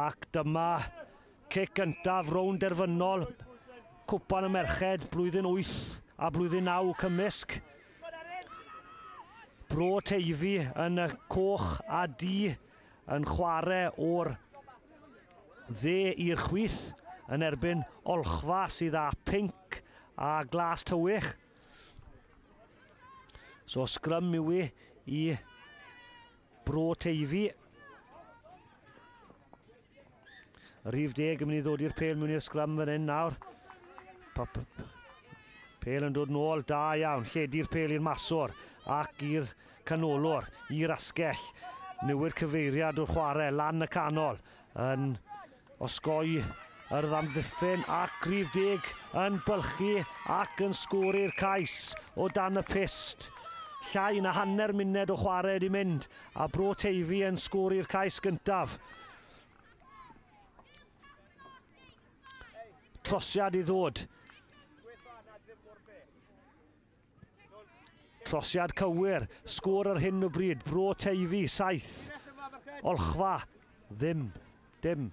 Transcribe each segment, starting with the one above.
Ac dyma cic gyntaf rownd derfynol Cwpan y Merched blwyddyn 8 a blwyddyn 9 cymysg. Bro Teifi yn y coch a du yn chwarae o'r dde i'r chwith yn erbyn Olchfa sydd â pinc a glas tywych. So sgrym yw i i Bro Teifi. Y rhif deg yn mynd i ddod i'r pel mewn i'r sgrym fan hyn nawr. Pop, Pel yn dod nôl, da iawn. Lledu'r pel i'r maswr ac i'r canolwr, i'r asgell. Newid cyfeiriad o'r chwarae, lan y canol, yn osgoi yr amddiffyn ac rhif deg yn bylchu ac yn sgori'r cais o dan y pyst. Llai na hanner munud o chwarae wedi mynd a Bro Teifi yn sgori'r cais gyntaf. Trosiad i ddod. Trosiad cywir, sgôr ar hyn o bryd, Bro Teifi, 7. Olchfa, ddim, dim.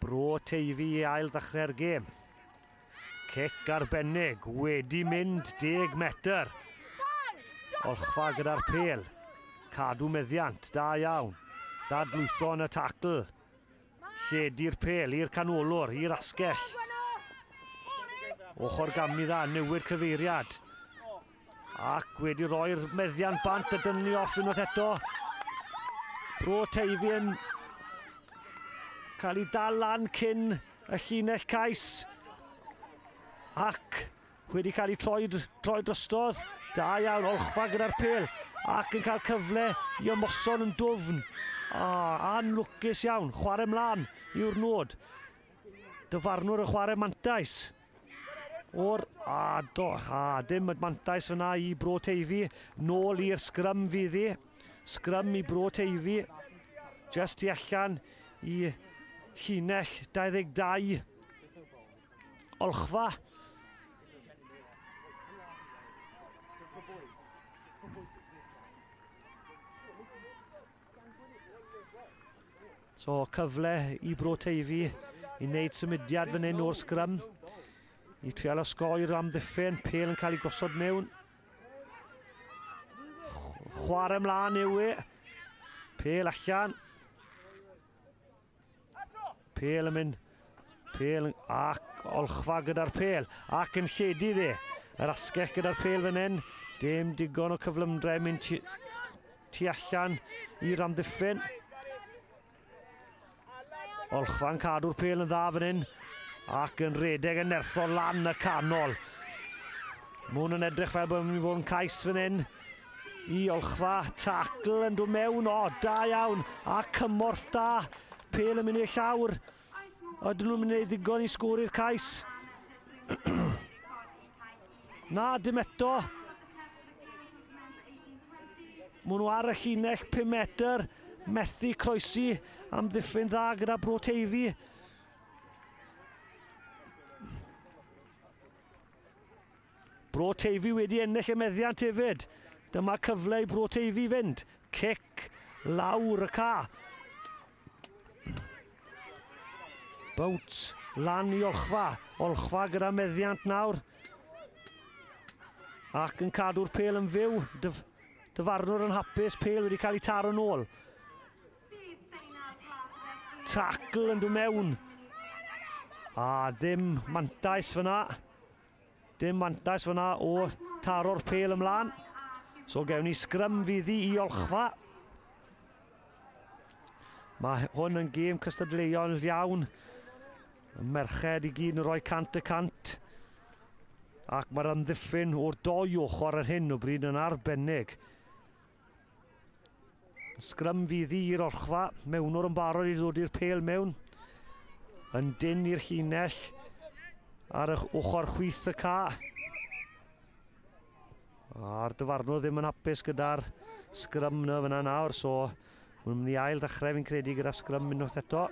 Bro Teifi i ail ddechrau'r gêm. Cic arbennig wedi mynd 10 metr. Olchfa gyda'r pel. Cadw meddiant, da iawn. Dadlwytho yn y tacl. Lledu'r pel i'r canolwr, i'r asgell. Ochr gamu dda, newid cyfeiriad. Ac wedi rhoi'r meddiant bant a dynnu off unwaith eto. Bro Teifi yn cael ei dal lan cyn y llinell cais. Ac wedi cael ei troi, troi drostodd. Da iawn, Olchfa gyda'r pel. Ac yn cael cyfle i ymosod yn dwfn. Ah, anlwcus iawn. Chwarae mlaen yw'r nod. Dyfarnwr y chwarae mantais. O'r... A, do, a, dim y mantais fyna i Bro Teifi. Nôl i'r sgrym fydd hi. Sgrym i Bro Teifi. Just tu allan i llinell 22. Olchfa. So cyfle i Bro Teifi i wneud symudiad fan hyn o'r sgrym. I trial osgoi'r amddiffyn, pel yn cael ei gosod mewn. Chwarae ymlaen yw e. Pel allan. Pel yn mynd. Pel ac olchfa gyda'r pel. Ac yn lledu dde. Yr asgell gyda'r pel fan hyn. Dim digon o cyflymdra i mynd tu, tu allan i'r amddiffyn. Olchfa'n cadw'r pel yn dda fan hyn. Ac yn redeg yn nerthol lan y canol. Mae hwn yn edrych fel bod yn mynd i fod yn cais fan hyn. I Olchfa, tacl yn dod mewn, o, da iawn, a cymorth da. Pel yn mynd i'r llawr. Ydyn nhw'n mynd i ddigon i sgori'r cais? Na, dim eto. Maen nhw ar y llinell 5 metr, methu croesi am ddiffyn dda gyda Bro Teifi. Bro Teifi wedi ennill y meddiant hefyd. Dyma cyfle i Bro Teifi fynd. Cic lawr y ca. Bounce lan i Olchfa. Olchfa gyda meddiant nawr. Ac yn cadw'r pel yn fyw. Dyf, dyfarnwr yn hapus. Pel wedi cael ei taro nôl. Tackle yn dod mewn. A ddim mantais fyna. Dim mantais fyna o taro'r pel ymlaen. So gewn ni sgrym fyddi i Olchfa. Mae hwn yn gêm cystadleuol iawn. Y merched i gyd yn rhoi 100%. Ac mae'r amddiffyn o'r doi ochr ar hyn o bryd yn arbennig. Sgrym fydd i'r olchfa, mewnwr yn barod i ddod i'r pel mewn. Yn dyn i'r llinell ar y ochr chwith y ca. A'r dyfarnwr ddim yn hapus gyda'r sgrym na fyna nawr, so maen nhw'n mynd i ail ddechrau fi'n credu gyda sgrym unwaith eto.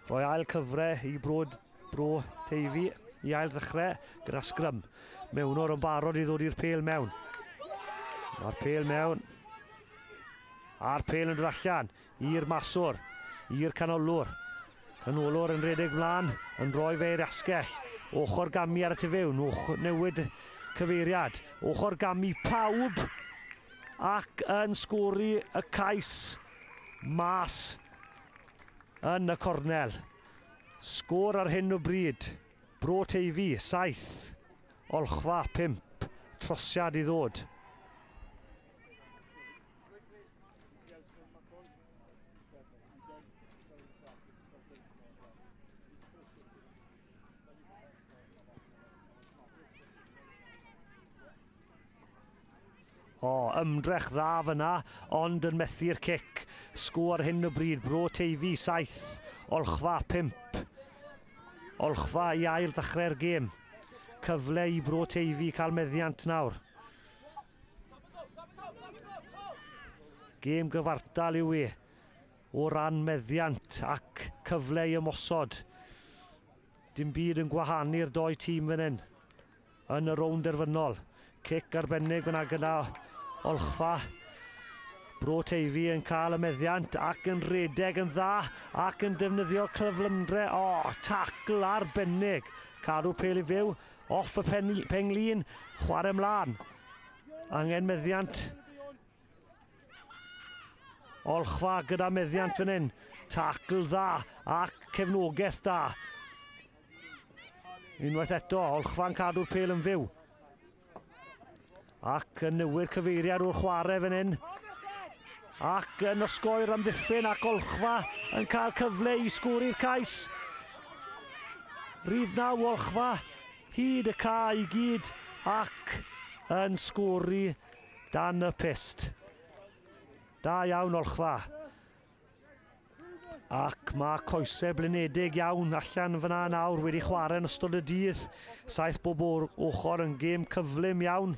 Rhoi ail cyfre i Bro, Bro Teifi i ail ddechrau gyda sgrym. Mewnor yn barod i ddod i'r pel mewn. Mae'r pel mewn. A'r pel yn dod allan i'r maswr, i'r canolwr. Canolwr yn rhedeg mlaen, yn rhoi fe i'r asgell. Ochr gamu ar y tu fewn, ochr newid cyfeiriad. Ochr gamu pawb ac yn sgori y cais mas yn y cornel. Sgôr ar hyn o bryd. Bro Teifi, 7. Olchfa, 5. Trosiad i ddod. O, ymdrech dda fyna, ond yn methu'r cic. Sgôr ar hyn o bryd, Bro Teifi 7, Olchfa 5. Olchfa i ail ddechrau'r gêm. Cyfle i Bro Teifi cael meddiant nawr. Gêm gyfartal yw e o ran meddiant ac cyfle i ymosod. Dim byd yn gwahanu'r doi tîm fan hyn. Yn y rownd derfynol. Cic arbennig fyna gyda Olchfa. Bro Teifi yn cael y meddiant ac yn rhedeg yn dda ac yn defnyddio'r cyflymdre. O, oh, tacl arbennig. Cadw pel i fyw, off y pen, penglin, chwarae mlaen. Angen meddiant. Olchfa gyda meddiant fan hyn. Tacl dda ac cefnogaeth da. Unwaith eto, Olchfa'n cadw'r pel yn fyw. Ac yn newid cyfeiriad o'r chwarae fan hyn. Ac yn osgoi'r amddiffyn ac Olchfa yn cael cyfle i sgwri'r cais. Rhif 9 Olchfa hyd y cae i gyd ac yn sgori dan y pyst. Da iawn Olchfa. Ac mae coesau blinedig iawn allan fyna nawr wedi chwarae yn ystod y dydd. Saith bob o'r ochr yn gêm cyflym iawn.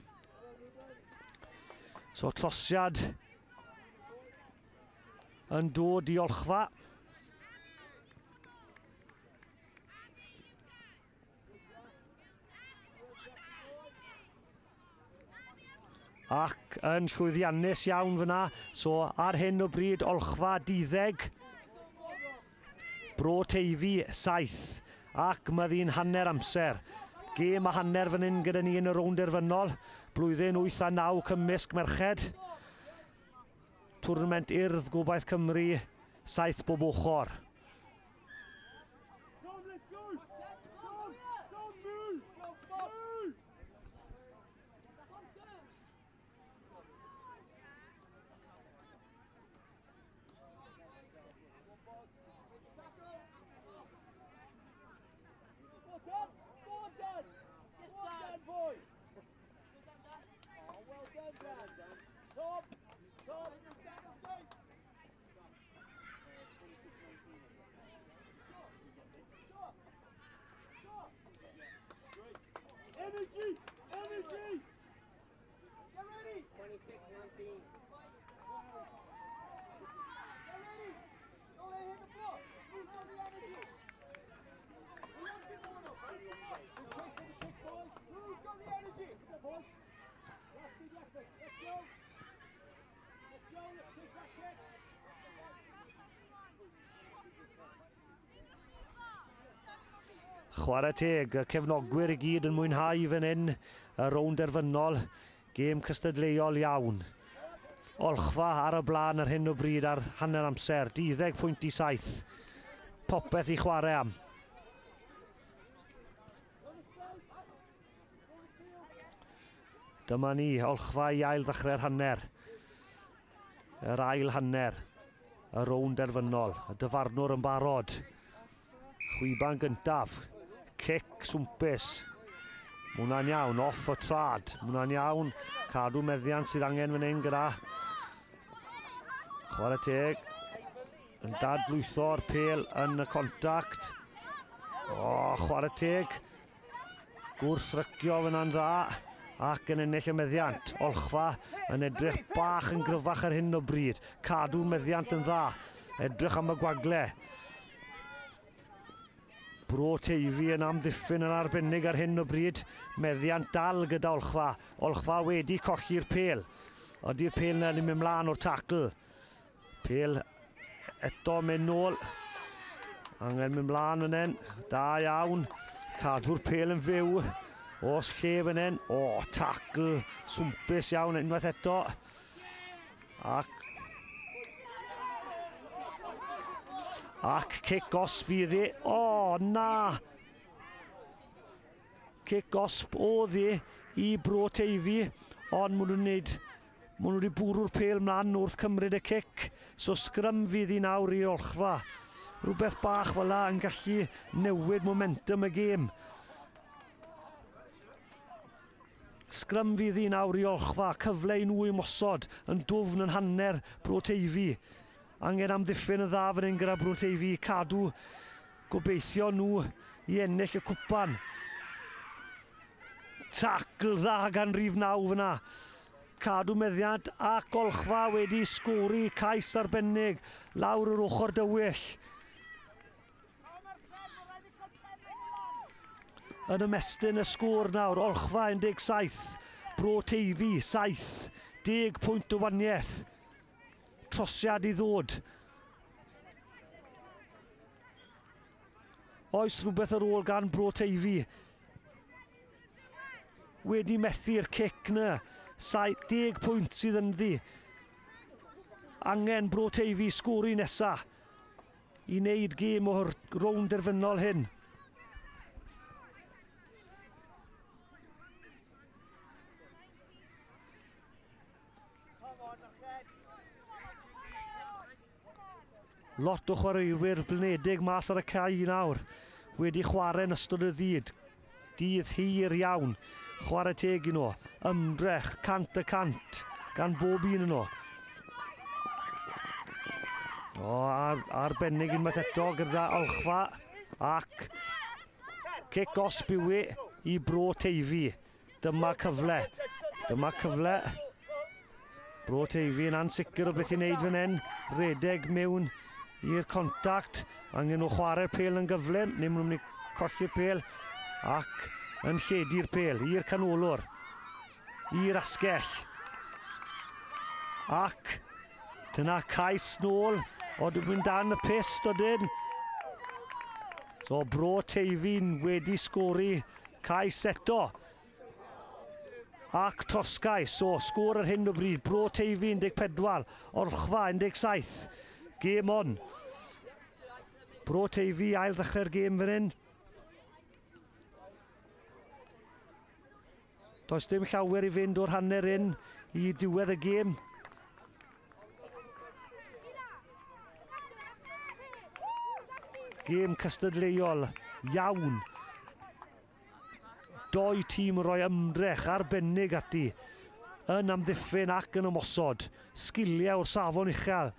So trosiad yn dod i Olchfa. Ac yn llwyddiannus iawn fyna. So ar hyn o bryd Olchfa 12, Bro Teifi 7. Ac mae ddi'n hanner amser. Gêm a hanner fan hyn gyda ni yn y rownd derfynol. Blwyddyn 8 a 9 cymysg merched. Twrnament Urdd Gobaith Cymru, 7 bob ochr. Energy! Energy! Get ready! 26, 19. Get ready! Don't let it hit the floor. Who's got the energy? Who's got the energy? Come on, boys. Last big effort. Let's go. Let's go. Let's chase that kick. Chwarae teg, y cefnogwyr i gyd yn mwynhau fan hyn, y rownd derfynol, gêm cystadleuol iawn. Olchfa ar y blaen ar hyn o bryd ar hanner amser, 12.7. Popeth i chwarae am. Dyma ni, Olchfa i ail ddechrau'r hanner. Yr ail hanner, y rownd derfynol, y dyfarnwr yn barod. Chwiban gyntaf, cic swmpus. Mae hwnna'n iawn, off y trad. Mae hwnna'n iawn, cadw meddiant sydd angen fan hyn gyda. Chwarae teg, yn dadlwytho'r pel yn y contact. O, oh, chwarae teg. Gwrthrycio fyna'n dda. Ac yn ennill y meddiant. Olchfa yn edrych bach yn gryfach ar hyn o bryd. Cadw meddiant yn dda. Edrych am y gwagle. Bro Teifi yn amddiffyn yn arbennig ar hyn o bryd. Meddiant dal gyda Olchfa. Olchfa wedi colli'r pel. Ydy'r pel yna yn mynd mlaen o'r tacl. Pel eto mynd nôl. Angen mynd mlaen fan hyn. Da iawn. Cadw'r pel yn fyw. Os lle fan hyn. O, tacl swmpus iawn unwaith eto. Ac Ac cic os fydd hi. O, na! Cic osb oedd hi i Bro Teifi, ond maen nhw'n wneud... Maen nhw wedi bwrw'r pêl mlaen wrth cymryd y cic, so sgrym fydd hi nawr i Olchfa. Rhywbeth bach fel la yn gallu newid momentum y gêm. Sgrym fydd hi nawr i Olchfa, cyfle i nhw ymosod yn dwfn yn hanner Bro Teifi. Angen amddiffyn yn dda fan hyn gyda Bro Teifi, cadw gobeithio nhw i ennill y cwpan. Tacl dda gan rif 9 fyna. Cadw meddiant ac Olchfa wedi sgori cais arbennig lawr yr ochr dywyll. Yn ymestyn y sgôr nawr, Olchfa 17, Bro Teifi 7, 10 pwynt o waniaeth. Trosiad i ddod. Oes rhywbeth ar ôl gan Bro Teifi? Wedi methu'r cic na. 70 pwynt sydd ynddi. Angen Bro Teifi sgori nesaf i wneud gêm o'r rownd derfynol hyn. Lot o chwaraewyr blinedig mas ar y cae nawr. Wedi chwarae yn ystod y ddydd. Dydd hir iawn. Chwarae teg i nhw. Ymdrech 100% gan bob un nhw. O, ar, arbennig unwaith eto gyda Olchfa ac cic osb yw i i Bro Teifi. Dyma cyfle. Dyma cyfle. Bro Teifi yn ansicr o beth i wneud fan hyn. Redeg mewn i'r contact. Angen nhw chwarae'r pel yn gyflym, neu maen nhw'n mynd i colli'r pel. Ac yn lledu'r pel i'r canolwr. I'r asgell. Ac dyna cais nôl. O, dwi'n mynd dan y pist o dyn. So, Bro Teifi'n wedi sgori cais eto. Ac trosgais, so sgôr ar hyn o bryd, Bro Teifi 14, Olchfa 17. Game on. Bro Teifi ail ddechrau'r gêm fan hyn. Does dim llawer i fynd o'r hanner un i diwedd y gêm. Gêm cystadleuol iawn. Doi tîm yn rhoi ymdrech arbennig ati yn amddiffyn ac yn ymosod. Sgiliau o'r safon uchel.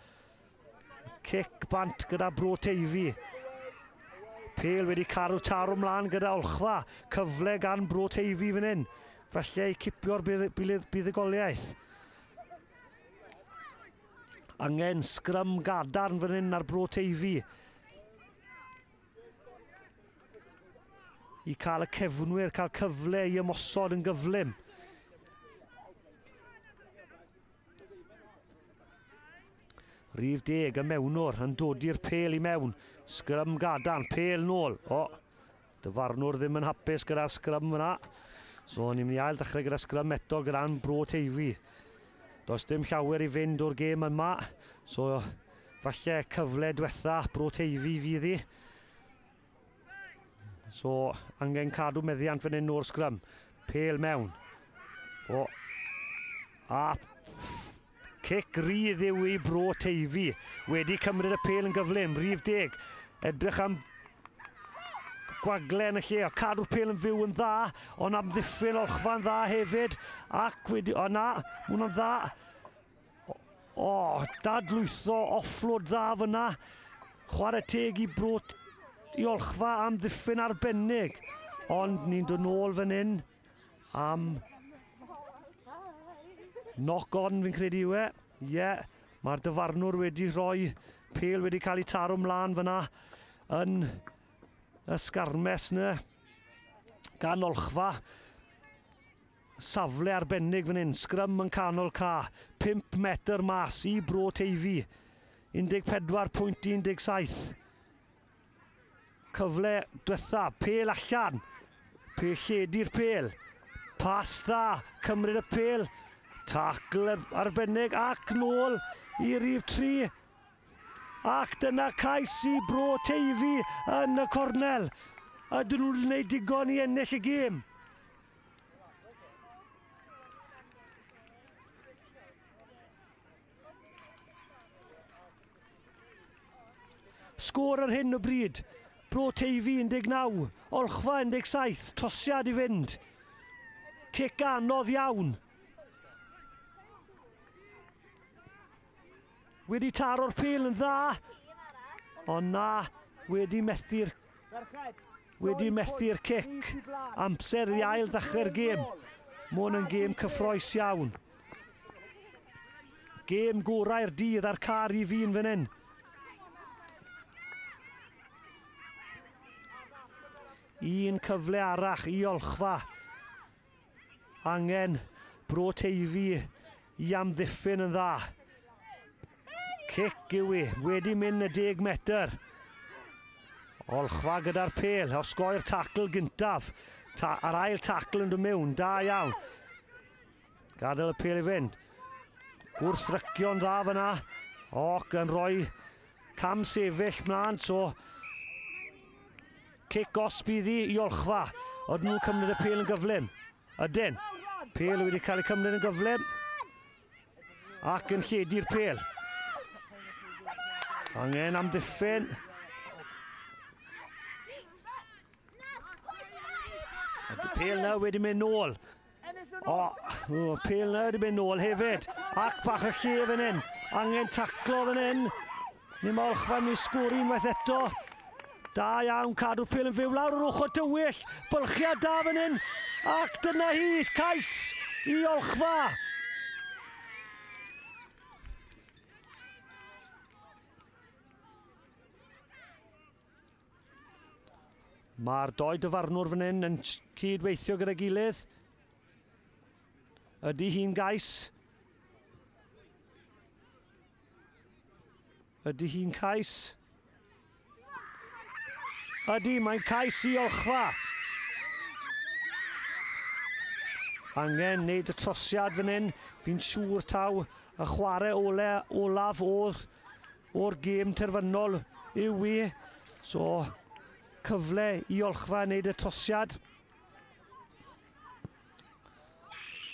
Cic bant gyda Bro Teifi. Pêl wedi caru taro mlaen gyda Olchfa. Cyfle gan Bro Teifi fan hyn. Falle i cipio'r buddugoliaeth. Angen sgrym gadarn fan hyn ar Bro Teifi. I cael y cefnwyr, cael cyfle i ymosod yn gyflym. Rhif deg, y mewnwr yn dodi'r pel i mewn. Sgrym gadarn, pel nôl. O, dyfarnwr ddim yn hapus gyda'r sgrym fyna. So, ni'n mynd i ail ddechrau gyda sgrym eto gyda'n Bro Teifi. Does dim llawer i fynd o'r gêm yma. So, falle cyfle diwetha Bro Teifi fydd hi. So, angen cadw meddiant fan hyn o'r sgrym. Pel mewn. O. A cic rydd yw i Bro Teifi. Wedi cymryd y pel yn gyflym. Rhif deg. Edrych am gwagle yn y lle. O, cadw'r pel yn fyw yn dda, ond amddiffyn Olchfa'n dda hefyd. Ac wedi... O na, mae hwnna'n dda. O, dadlwytho, offload dda fyna. Chwarae teg i Bro i Olchfa am ddiffyn arbennig. Ond ni'n dod nôl fan hyn am Knock on fi'n credu yw e. Ie, yeah, mae'r dyfarnwr wedi rhoi pel wedi cael ei taro mlaen fyna yn y sgarmes yna gan Olchfa. Safle arbennig fan hyn, sgrym yn canol ca, 5 metr mas i Bro Teifi, 14.17. Cyfle diwetha, pel allan, pe lledu'r pel, pas dda, cymryd y pel, tacl arbennig ac nôl i rif 3. Ac dyna cais i Bro Teifi yn y cornel. Ydyn nhw'n gwneud digon i ennill y gêm? Sgôr ar hyn o bryd. Bro Teifi 19, Olchfa 17, trosiad i fynd. Cic anodd iawn. Wedi taro'r pêl yn dda, ond na, wedi methu'r wedi methu'r cic. Amser i ail ddechrau'r gêm. Mae hwn yn gêm cyffroes iawn. Gêm gorau'r dydd a'r car i fi'n fan hyn. Un cyfle arall i Olchfa. Angen Bro Teifi i amddiffyn yn dda. Cic yw i, wedi mynd y 10 metr. Olchfa gyda'r pel, osgoi'r tacl gyntaf. Ta, a'r ail tacl yn dod mewn, da iawn. Gadael y pel i fynd. Gwrthrycio'n dda fyna. Oc yn rhoi cam sefyll mlaen, so Cic gosb iddi i Olchfa. Oedden nhw'n cymryd y pêl yn gyflym? Ydyn. Pêl wedi cael ei cymryd yn gyflym. Ac yn lledu'r pêl. Angen amddiffyn. Y pêl na wedi mynd nôl. O, o pêl na wedi mynd nôl hefyd. Ac bach o lle fan hyn. Angen taclo fan hyn. Ni mae Olchfa ni sgori unwaith eto. Da iawn, cadw'r pêl yn fyw lawr yr ochr tywyll. Bylchiad da fan hyn. Ac dyna hi, cais i Olchfa. Mae'r doi dyfarnwr fan hyn yn cyd-weithio gyda'i gilydd. Ydy hi'n gais? Ydy hi'n cais? Ydy, mae'n cais i Olchfa. Angen wneud y trosiad fan hyn. Fi'n siŵr taw y chwarae ole, olaf o'r, o'r gêm terfynol yw i. So, cyfle i Olchfa wneud y trosiad.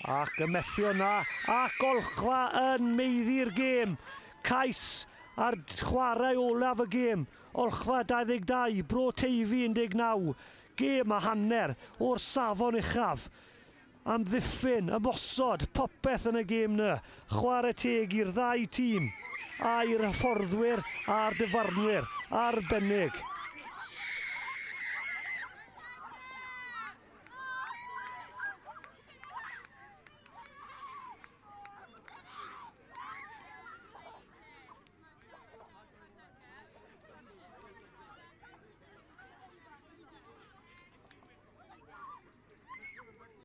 Ac y methu yna, ac Olchfa yn meiddi'r gêm. Cais ar chwarae olaf y gêm. Olchfa 22, Bro Teifi 19. Gêm a hanner o'r safon uchaf. Amddiffyn, ymosod, popeth yn y gêm na. Chwarae teg i'r ddau tîm, a i'r hyfforddwyr a'r dyfarnwyr. Arbennig.